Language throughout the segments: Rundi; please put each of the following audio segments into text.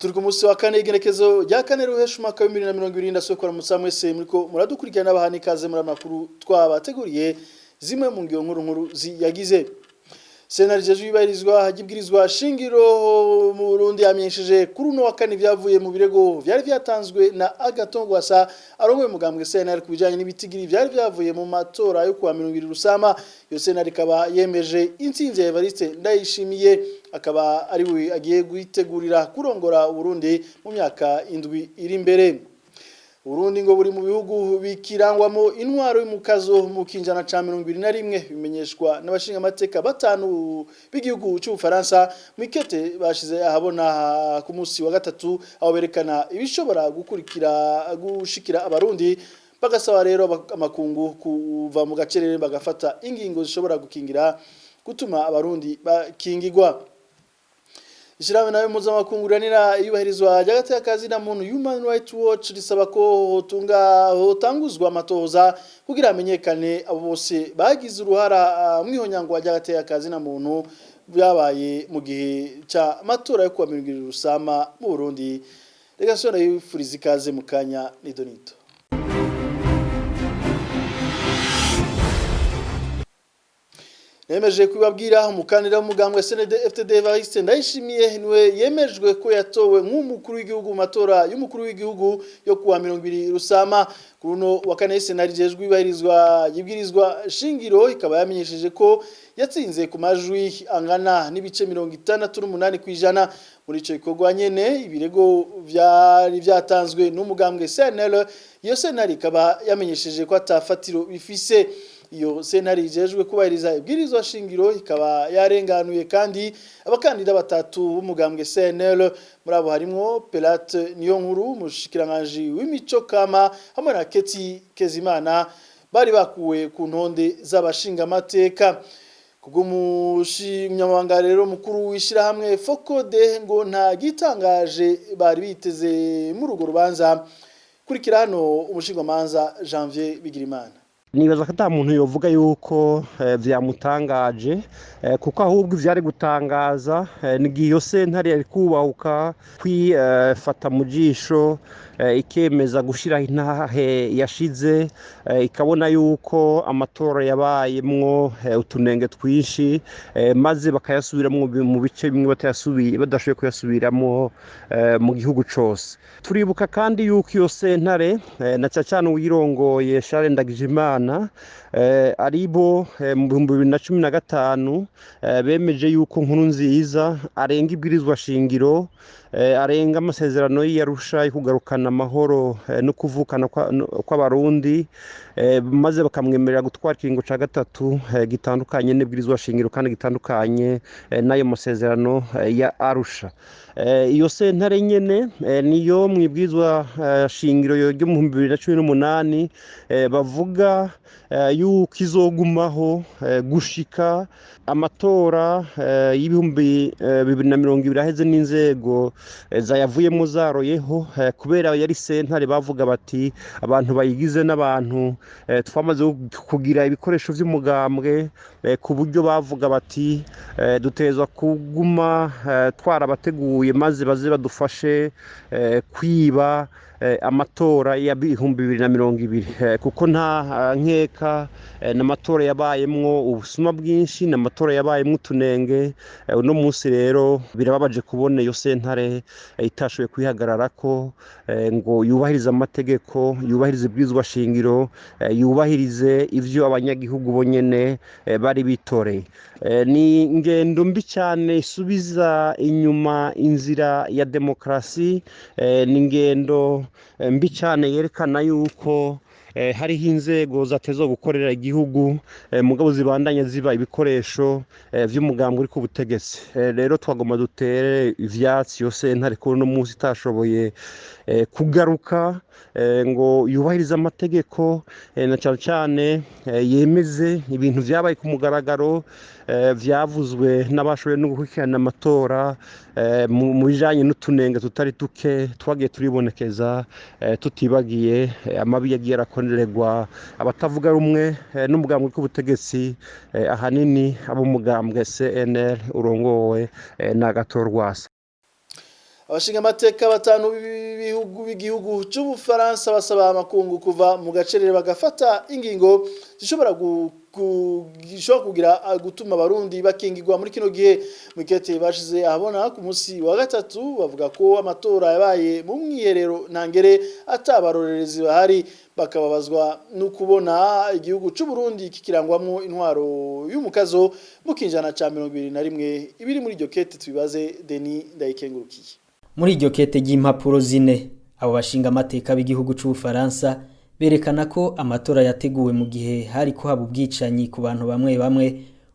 Turi ku munsi wa kane, igenekezo rya 4 ruhesha umwaka wa 2020. Ndasokora musa mwese muriko muradukurikirana, n'abahani ikaze muri amakuru twabateguriye. Zimwe mu ngiro nkuru nkuru ziyagize: Sentare ijejwe iyubahirizwa ry'ibwirizwa shingiro mu Burundi yamenyesheje kuri uno wa kane ibyavuye mu birego vyari vyatanzwe na Agathon Rwasa arongoye umugambwe CNL ku bijanye n'ibitigiri vyari vyavuye mu matora yo kuwa 20 Rusama. Iyo sentare ikaba yemeje intsinzi ya Evariste Ndayishimiye, akaba ari we agiye gutegurira kurongora Burundi mu myaka 7 iri imbere. Burundi ngo buri mu bihugu bikirangwamo intwaro y'umukazo mu kinjana ca 21, bimenyeshwa n'abashinga amateka batanu b'igihugu cy'Ubufaransa mwikete bashize ahabona ku munsi wa gatatu, aho berekana ibishobora gukurikira gushikira Abarundi, bagasaba rero amakungu kuva mu gacerere bagafata ingingo zishobora gukingira gutuma Abarundi bakingigwa. Ishirahamwe nayo mpuzamakungu riharanira iyubahirizwa ry'agateka na muntu, Human Rights Watch, risaba ko hotunga hotanguzwa amatohoza kugira hamenyekane abo bose bagize uruhara mw'ihonyangwa ry'agateka na muntu byabaye mu gihe ca matora yo kuwa 20 Rusama mu Burundi. Reka sona yifuriza ikaze mu kanya nidonito. Nemeje kubabwira, umukandida w'umugambwe CNDD FDD Evariste Ndayishimiye niwe yemejwe ko yatowe nk'umukuru w'igihugu mu matora y'umukuru w'igihugu yo kuwa 20 Rusama. Kuruno wa kane, sentare ijejwe iyubahirizwa yibwirizwa shingiro ikaba yamenyesheje ko yatsinze ku majwi angana n'ibice 68%. Muri ico gikorwa nyene, ibirego vyari vyatanzwe n'umugambwe CNL, iyo sentare ikaba yamenyesheje ko atafatiro bifise. Iyo sentare ijejwe kubahiriza ibwirizwa shingiro ikaba yarenganuye kandi abakandida batatu b'umugambwe CNL. Muri abo harimwo Pelate Niyonkuru, umushikiranganji w'imico kama, hamwe na Keti Kezimana, bari bakuwe ku ntonde z'abashingamateka. Kubw'umunyamabanga rero mukuru w'ishirahamwe FOCODE, ngo nta gitangaje bari biteze muri urwo rubanza. Kurikira hano umushingwamanza Janvier Bigirimana. Nibaza ko ata muntu yovuga yuko vyamutangaje, kuko ahubwo ivyari gutangaza ni iyo sentare yari kubahuka kwifata mu jisho, ikemeza gushiraho intahe yashize, ikabona yuko amatora yabayemwo utunenge twinshi, maze bakayasubiramwo mu bice bimwe batayasubiye, badashoboye kuyasubiramwo mu gihugu cose. Turibuka kandi yuko iyo sentare na cane cane uwirongoye Charles Ndagijimana aribo mu 2015 bemeje yuko Nkurunziza arenga ibwirizwa shingiro, arenga amasezerano y'Arusha yo kugarukana amahoro no kuvukana kw'Abarundi, maze bakamwemerera gutwara ikiringo ca gatatu gitandukanye n'ibwirizwa shingiro kandi gitandukanye n'ayo masezerano ya Arusha. Iyo sentare nyene niyo mwibwirizwa shingiro ryo mu 2018 bavuga yuko izogumaho gushika amatora y'2020 aheze n'inzego zayavuyemo zaroyeho, kubera yari sentare bavuga bati abantu bayigize n'abantu twamaze kugira ibikoresho vy'umugambwe, ku buryo bavuga bati dutegerezwa kuguma twarabateguye maze baze badufashe kwiba amatora ya 2020, kuko nta nkeka n'amatora yabayemwo ubusuma bwinshi, n'amatora yabayemwo utunenge. Uno munsi rero birababaje kubona iyo sentare itashoboye kwihagararako ngo yubahirize amategeko, yubahirize ibwirizwa shingiro, yubahirize ivyo abanyagihugu bonyene bari bitoreye. Ni ingendo mbi cyane isubiza inyuma inzira ya demokarasi, ni ingendo mbi cyane yerekana yuko hariho inzego zatezwa gukorera igihugu, mugabo zibandanya ziba ibikoresho vy'umugambwe uri ku butegetsi. Rero twagomba dutere ivyatsi iyo sentare ko uno munsi itashoboye kugaruka ngo yubahirize amategeko, na cane cane yemeze ibintu vyabaye ku mugaragaro, vyavuzwe n'abashoboye no gukurikirana amatora, mu bijanye n'utunenge tutari duke twagiye turibonekeza, tutibagiye amabi yagiye arakorerwa abatavuga rumwe n'umugambwe w'ubutegetsi, ahanini abo mugambwe CNL urongowe na Agathon Rwasa. Abashinga amateka batanu b'ibihugu b'igihugu cy'Ubufaransa basaba amakungu kuva mu gacerere bagafata ingingo zishobora gishobora kugira gutuma Abarundi bakingirwa muri kino gihe. Mwikete bashize ahabona ku munsi wa gatatu, bavuga ko amatora yabaye mu mwiherero ntangere, atabarorerezi bahari, bakababazwa no kubona igihugu cy'u Burundi kikirangwamwo intwaro y'umukazo mu kinjana ca 21. Ibiri muri iryo kete tubibaze Denis Ndayikengurukiye. Muri iryo kete ry'impapuro zine, abo bashinga amateka b'igihugu c'Ubufaransa berekana ko amatora yateguwe mu gihe hari ko haba ubwicanyi ku bantu bamwe bamwe,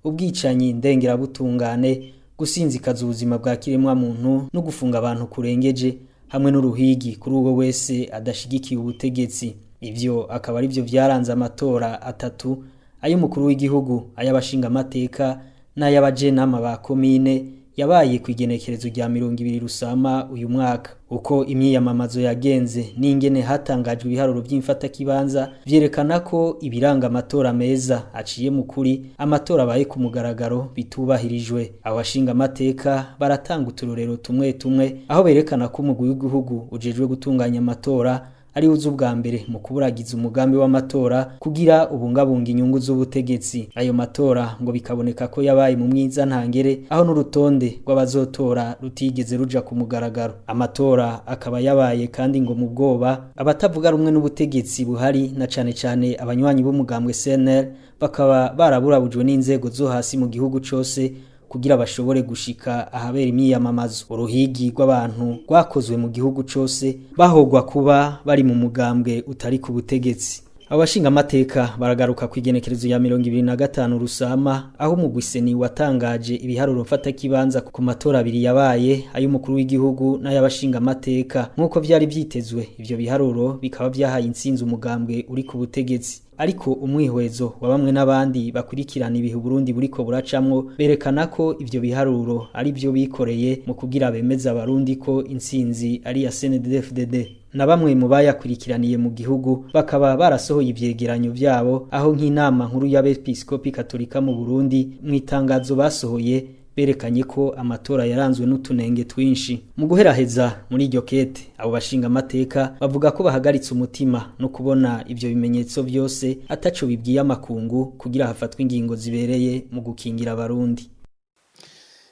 ubwicanyi ndengerabutungane, gusinzikaza ubuzima bwa kiremwa muntu no gufunga abantu kurengeje, hamwe n'uruhigi kuri uwo wese adashigikiye ubutegetsi. Ivyo akaba ari byo vyaranze amatora atatu: ay'umukuru w'igihugu, ay'abashinga amateka n'ay'abajenama ba komine, yabaye ku igenekerezo rya 20 Rusama uyu mwaka. Uko imyiyamamazo yagenze n'ingene hatangajwe ibiharuro by'imfatakibanza vyerekana ko ibiranga amatora meza aciye mu kuri, amatora abaye ku mugaragaro, bitubahirijwe. Abashinga amateka baratanga uturorero tumwe tumwe, aho berekana ko umugwi w'igihugu ujejwe gutunganya amatora ari uzi ubwa mbere mu kuburagiza umugambi w'amatora kugira ubungabunga inyungu z'ubutegetsi. Ayo matora ngo bikaboneka ko yabaye mu mwiza ntangere, aho n'urutonde rw'abazotora rutigeze ruja ku mugaragaro. Amatora akaba yabaye kandi ngo mu bwoba. Abatavuga rumwe n'ubutegetsi buhari, na cane cane abanywanyi b'umugambwe CNL, bakaba baraburabujwe n'inzego zo hasi mu gihugu cose kugira bashobore gushika ahabera imyiyamamazo. Uruhigi rw'abantu rwakozwe mu gihugu cose bahogwa kuba bari mu mugambwe utari ku butegetsi. Abashinga amateka baragaruka ku igenekerezo ya 25 Rusama, aho umugwi CENI watangaje ibiharuro mfatakibanza ku matora abiri yabaye, ay'umukuru w'igihugu n'ay'abashinga amateka. Nk'uko vyari vyitezwe, ivyo biharuro bikaba vyahaye intsinzi umugambwe uri ku butegetsi. Ariko umwihwezo wa bamwe n'abandi bakurikirana ibihe Burundi buriko buracamwo berekana ko ivyo biharuro ari byo bikoreye mu kugira bemeza Abarundi ko intsinzi ari ya CNDD-FDD. Na bamwe mu bayakurikiraniye mu gihugu bakaba barasohoye ivyegeranyo vyabo, aho nk'inama nkuru y'Abepiskopi Katolika mu Burundi mu itangazo basohoye berekanye ko amatora yaranzwe n'utunenge twinshi. Mu guheraheza muri iryo kete, abo bashinga amateka bavuga ko bahagaritse umutima no kubona ivyo bimenyetso byose ataco bibwiye amakungu kugira hafatwe ingingo zibereye mu gukingira Abarundi.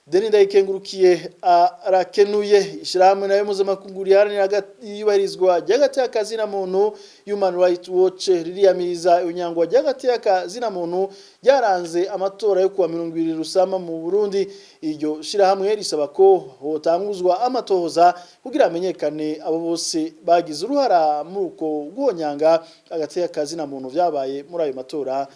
Denis Ndayikengurukiye arakenuye. Ishirahamwe nayo mpuzamakungu riharanira iyubahirizwa ry'agateka zina muntu, Human Rights Watch, ririyamiriza inyangwa ry'agateka zina muntu ryaranze amatora yo kuwa 20 Rusama mu Burundi. Iryo shirahamwe risaba ko hotanguzwa amatohoza kugira amenyekane abo bose bagize uruhara muri uko guhonyanga agateka zina muntu vyabaye muri ayo matora.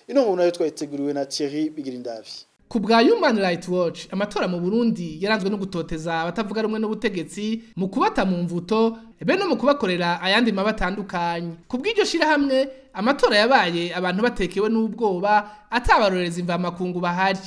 Ino nkuru nayo twayiteguriwe na Thierry Bigirindavi. Ku bwa Human Rights Watch, amatora mu Burundi yaranzwe no gutoteza abatavuga rumwe n'ubutegetsi mu kubata mu mvuto be no mu kubakorera ayandi mabi atandukanye. Ku bw'iryo shirahamwe, amatora yabaye abantu batekewe n'ubwoba, atabarorereza imvamakungu bahari.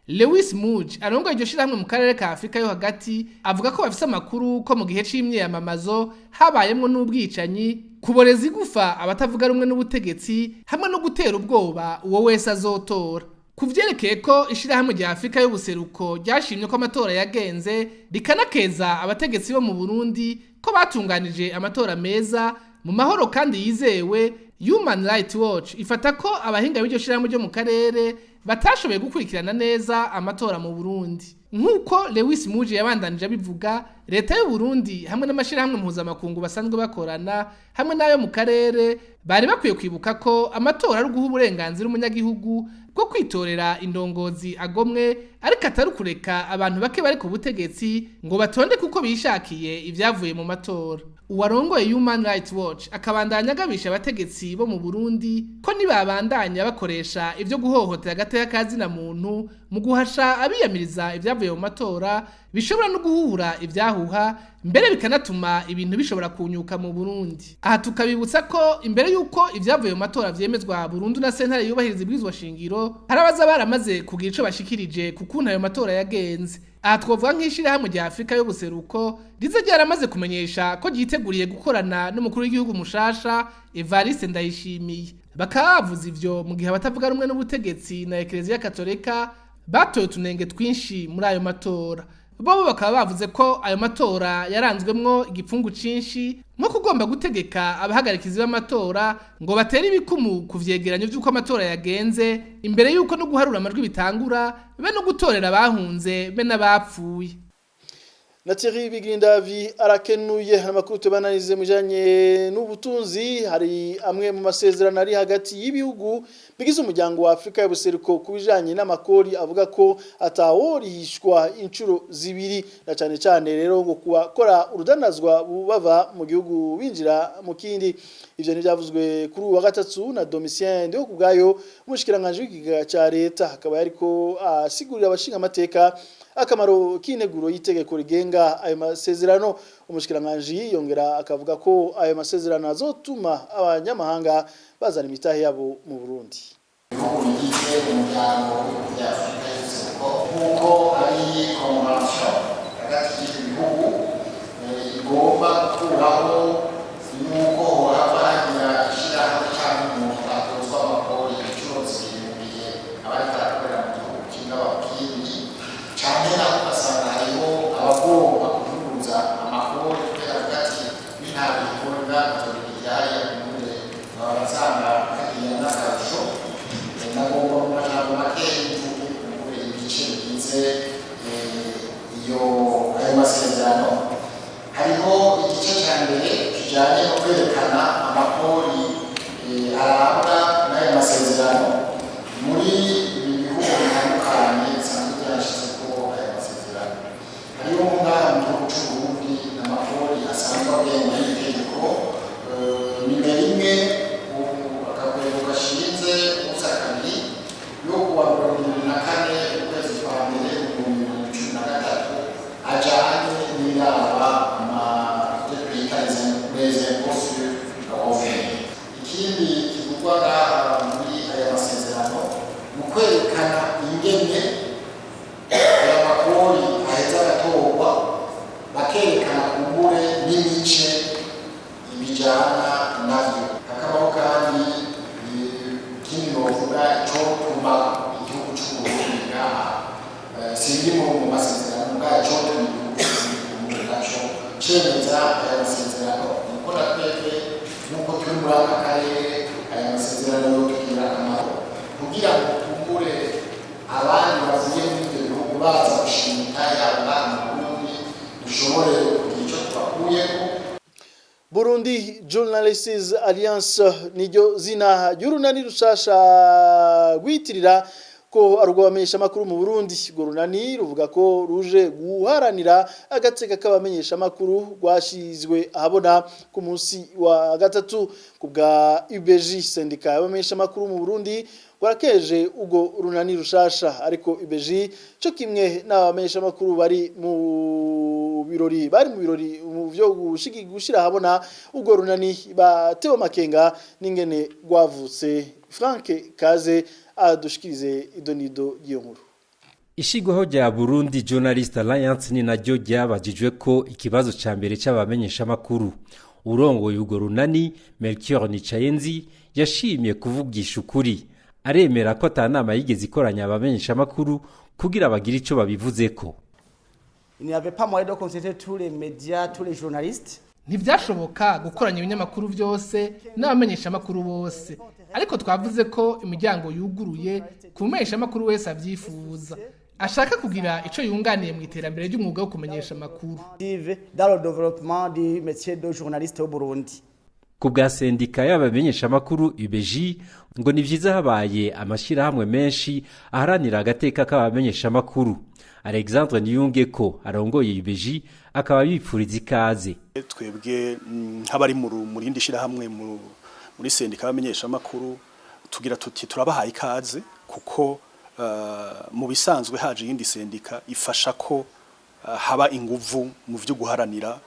Lewis Mudge, arongoye iryo shirahamwe mu karere ka Afrika yo hagati, avuga ko bafise amakuru ko mu gihe c'imyiyamamazo habayemwo n'ubwicanyi, kuboreza igufa abatavuga rumwe n'ubutegetsi hamwe no gutera ubwoba uwo wese azotora. Ku vyerekeye ko ishirahamwe rya Afrika y'Ubuseruko ryashimye ko amatora yagenze, rikanakeza abategetsi bo mu Burundi ko batunganije amatora meza mu mahoro kandi yizewe, Human Rights Watch ifata ko abahinga b'iryo shirahamwe ryo mu karere batashoboye gukurikirana neza amatora mu Burundi. Nk'uko Lewis Mudge yabandanije abivuga, leta y'u Burundi hamwe n'amashirahamwe mpuzamakungu basanzwe bakorana hamwe n'ayo mu karere bari bakwiye kwibuka ko amatora ari uguha uburenganzira umunyagihugu bwo kwitorera indongozi agomwe, ariko atari ukureka abantu bake bari ku butegetsi ngo batonde kuko bishakiye ibyavuye mu matora. Uwarongoye Human Rights Watch akabandanya agabisha abategetsi bo mu Burundi ko nibabandanya bakoresha ivyo guhohotera agateka ka zina muntu mu guhasha abiyamiriza ivyavuye mu matora, bishobora no guhura ivyahuha, mbere bikanatuma ibintu bishobora kunyuka mu Burundi. Aha tukabibutsa ko imbere yuko ivyavuye mu matora vyemezwa burundu na sentare yubahiriza ibwirizwa shingiro, hari abaza baramaze kugira ico bashikirije ku kuntu ayo matora yagenze. Aha twovuga nk'ishirahamwe rya Afrika y'Ubuseruko riza ryaramaze kumenyesha ko ryiteguriye gukorana n'umukuru w'igihugu mushasha Evariste Ndayishimiye. Bakaba bavuze ivyo mu gihe abatavuga rumwe n'ubutegetsi na Ekereziya Katolika batoye utunenge twinshi muri ayo matora. Bo bakaba bavuze ko ayo matora yaranzwemwo igipfungu cinshi, nko kugomba gutegeka abahagarikizi b'amatora ngo batere ibikumu ku vyegeranyo vy'uko amatora yagenze imbere y'uko no guharura amajwi bitangura, be no gutorera abahunze be n'abapfuye. Na Thierry Bigirindavi arakenuye. Amakuru tubananize mujanye n'ubutunzi. Hari amwe mu masezerano ari hagati y'ibihugu bigize Umuryango wa Afrika y'Ubuseruko kubijanye n'amakori avuga ko ataworihishwa inshuro zibiri, na cane cane rero ngo kubakora urudandazwa bava mu gihugu binjira mu kindi. Ivyo ntivyavuzwe kuri uwa gatatu na Domitien Ndihokubwayo, umushikiranganje w'ikigega ca leta, akaba yariko asigurira abashinga amateka akamaro k'integuro y'itegeko rigenga ayo masezerano. Umushikiranganje yongera akavuga ko ayo masezerano azotuma abanyamahanga bazana imitahe yabo mu Burundi. Ibihugu bigize Umuryango w'Ibihugu bya Afurika y'Ubuseruko, nk'uko ari convention hagati y'ibyo bihugu igomba gukuraho yuko hohava hagira ishyirahamwe cyangwa umuntu atozwa amakori inshuro zibiri mu gihe aba ariko arakorera mu gihugu kimwe aba mu kindi, cyane naho ugasanga hariho abagomba kuvuguruza amakori kubera avuga ati nintabikora nzobirya hariya kumure baba basanga hagiye n'akarusho. Nagomba mu majambo make mvuge kumbure ibice bigize iyo ayo masezerano. Hariho igice cya mbere kijyanye no kwerekana amakori arabwa n'ayo masezerano muri ibi bihugu bitandukanye bisanzwe byarashyizeko aya masezerano. Hariho ngaha mu gihugu cy'u Burundi amakori asanzwe agengwa n'itegeko nimero 1 akakwego gashinze ubusa 2 yo kuwa 24 ukwezi kwa mbere 2013, ajanye n'iraba ibyo twita les impôts sur le revenu. Ikindi kivugwa ngaha muri aya masezerano mu kwerekana ingene aya makori aheza agatorwa, bakerekana kumbure n'imice ibijyana navyo. Hakabaho kandi ikindi novuga icotuma igihugu c'Uburundi ngaha sindi mu masezerano ngaha, icotuma igihugu c'Uburundi naco cemeza aya masezerano, nuko na twebwe nk'uko turi muri aka karere aya masezerano yotugirira akamaro kugira ngo kumbure abandi bavuye muri ibyo bihugu baza gushinga yabo ngaha mu Burundi dushobore kugira ico tubakuyeko. Burundi Journalists Alliance niryo zina ry'urunani rushasha rwitirira ko ari urw'abamenyesha makuru mu Burundi. Urwo runani ruvuga ko ruje guharanira agateka k'abamenyesha makuru, rwashizwe ahabona ku munsi wa gatatu. Ku bwa UBJ, sendika y'abamenyesha makuru mu Burundi, rwarakeje urwo runani rushasha, ariko UBJ cyo kimwe n'abamenyesha makuru bari mu birori mu byo gushira ahabona urwo runani batewe amakenga n'ingene rwavutse. Frank Kaze adushikirize idonido y'iyo nkuru. Ishigwaho rya Burundi Journalist Alliance ni naryo ryabajijwe ko ikibazo ca mbere c'abamenyeshamakuru. Urongoye urwo runani, Melchior Nicayenzi, yashimye kuvugisha ukuri, aremera ko ata nama yigeze ikoranya abamenyeshamakuru kugira bagire ico babivuzeko. Il n'y avait pas moyen de consulter tous les médias, tous les journalistes. Ntibyashoboka gukoranya ibinyamakuru byose n'abamenyeshamakuru bose, ariko twavuze ko imiryango yuguruye ku mumenyeshamakuru wese avyifuza, ashaka kugira ico yunganiye mu iterambere ry'umwuga wo kumenyesha amakuru. Dans le développement du métier de journaliste au Burundi. Ku bwa sendika y'abamenyeshamakuru UBJ, ngo ni vyiza habaye amashirahamwe menshi aharanira agateka k'abamenyeshamakuru. Alexandre Niyungeko arongoye UBJ akaba yipfuriza ikaze. Twebwe nk'abari mu rindi shirahamwe, muri sendika y'abamenyeshamakuru, tugira tuti turabahaye ikaze, kuko mu bisanzwe haje iyindi sendika ifasha ko haba inguvu mu vyo guharanira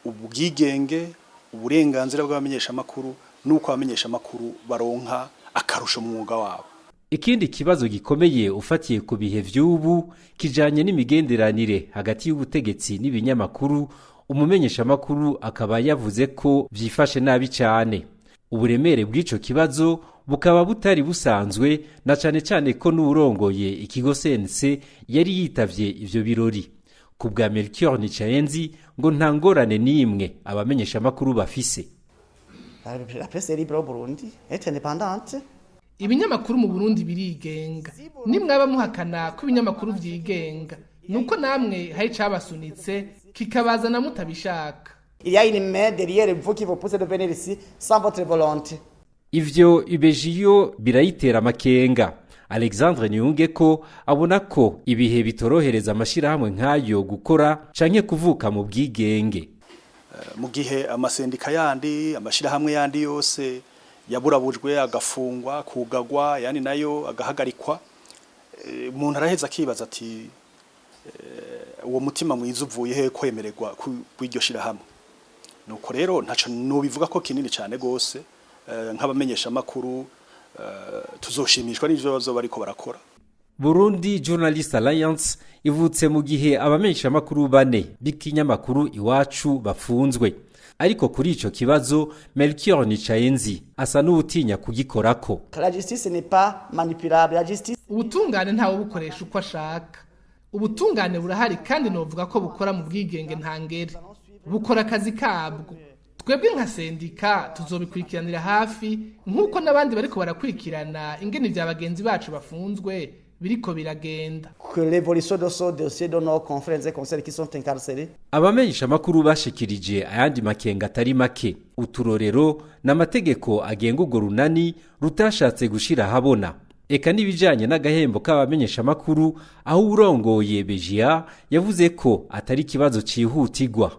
ubwigenge, uburenganzira bw'abamenyeshamakuru n'uko abamenyeshamakuru baronka akarusho mu mwuga wabo. Ikindi kibazo gikomeye ufatiye ku bihe vy'ubu kijanye n'imigenderanire hagati y'ubutegetsi n'ibinyamakuru. Umumenyeshamakuru akaba yavuze ko vyifashe nabi cane. Uburemere bw'ico kibazo bukaba butari busanzwe, na cane cane ko n'uwurongoye ikigo CNC yari yitavye ivyo birori. Ku bwa Melchior Nicayenzi, ngo nta ngorane n'imwe abamenyeshamakuru bafise. La presse est libre au Burundi, est indépendante. Ibinyamakuru mu Burundi birigenga. Nimwaba muhakana ko ibinyamakuru vyigenga, nuko namwe hari icabasunitse kikabazana mutabishaka. Il y a une main derrière vous qui vous pousse de venir ici sans votre volonté. Ivyo ibejiyo birayitera amakenga. Alexandre Niyunge ko abona ko ibihe bitorohereza amashirahamwe nk'ayo gukora canke kuvuka mu bwigenge. Mu gihe amasendika yandi, amashirahamwe yandi yose yaburabujwe, agafungwa, kugagwa, yani nayo agahagarikwa, umuntu araheza akibaza ati uwo mutima mwiza uvuye he kwemererwa kw'iryo shirahamwe? Nuko rero ntaco nubivuga ko kinini cyane gose. Nk'abamenyesha makuru tuzoshimishwa n'ivyo bazoba bariko barakora. Burundi Journalist Alliance ivutse mu gihe abamenyeshamakuru bane b'ikinyamakuru Iwacu bafunzwe. Ariko kuri ico kibazo, Melchior Nicayenzi asa n'uwutinya kugikorako. La justice n'est pas manipulable. La justice Ubutungane ntawe bukoresha uko ashaka. Ubutungane burahari kandi novuga ko bukora mu bwigenge ntangere, bukora akazi kabwo. Twebwe nka sendika tuzobikurikiranira hafi, nk'uko n'abandi bariko barakurikirana ingene vya bagenzi bacu bafunzwe biriko biragenda. que l'évolution de ce dossier de nos confrères et consoeurs qui sont incarcérés. Abamenyeshamakuru bashikirije ayandi makenga atari make. Uturorero n'amategeko agenga urwo runani rutashatse gushira ahabona, eka n'ibijanye n'agahembo k'abamenyeshamakuru, aho uwurongoye Bejiya yavuze ko atari ikibazo cihutirwa.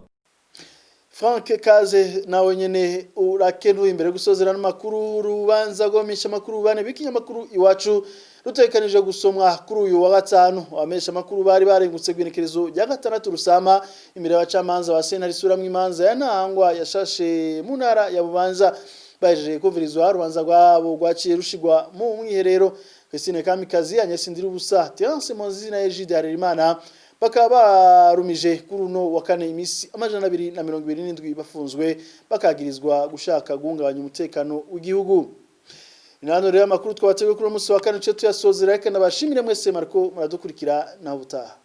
Frank Kaze, nawe nyene urakenuye. Imbere gusozera n'amakuru, urubanza rw'abamenyesha makuru bane b'ikinyamakuru Iwacu rutekanije gusomwa kuri uyu wa gatanu. Abamenyesha makuru bari barengutse gw'inekerezo rya 6 Rusama imbere y'abacamanza ba sentare isubiramwo imanza ya Ntahangwa yashashe mu ntara ya Bubanza. Bahejeje kumvirizwa, urubanza rwabo rwaciye rushigwa mu mwiherero. Christine Kamikazi, Agnes Ndirubusa, Terence Monzi na Egide Harerimana bakaba barumije kuri uno wa kane imisi 227 bafunzwe, bakagirizwa gushaka guhungabanya umutekano w'igihugu. Inano rero amakuru twabateguye kuri uno munsi wa kane tuce tuyasozera. Reka nabashimire mwese mariko muradukurikira, naho ubutaha.